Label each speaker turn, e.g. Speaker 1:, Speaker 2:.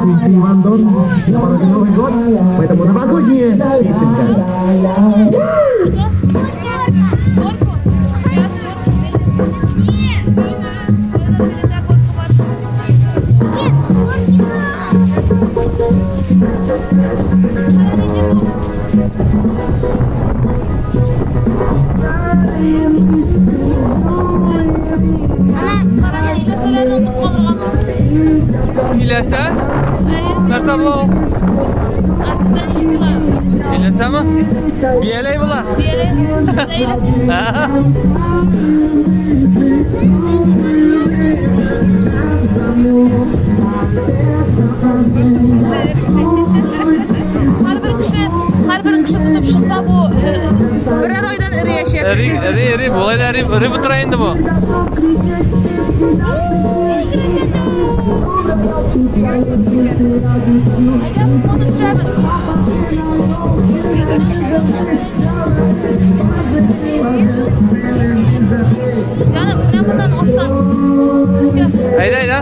Speaker 1: Песенка Иван Дорн. На пороге Новый год, поэтому новогодняя песенка.
Speaker 2: Горку? Сейчас горку съездим. Нет. Горку бар.
Speaker 3: Нет, горки надо.
Speaker 2: Ана, карана, иләсәләрне онытып калырга мөмкин.
Speaker 4: Иләсә? Нәрсә була ул?
Speaker 2: Ә сездә ничек була?
Speaker 4: Иләсәме? Бияләй була.
Speaker 2: Бияләй, сездә иләсә. Һәрбер кеше, һәрбер кеше тотып чыкса бу берәр айдан эриячәк.
Speaker 4: Эри, эри, эри, болай да эри, эри утыра инде бу.
Speaker 2: Әйдә, фото төшәбез. Җаным, менә моннан арттан. Өскә.
Speaker 4: Әйдә, әйдә.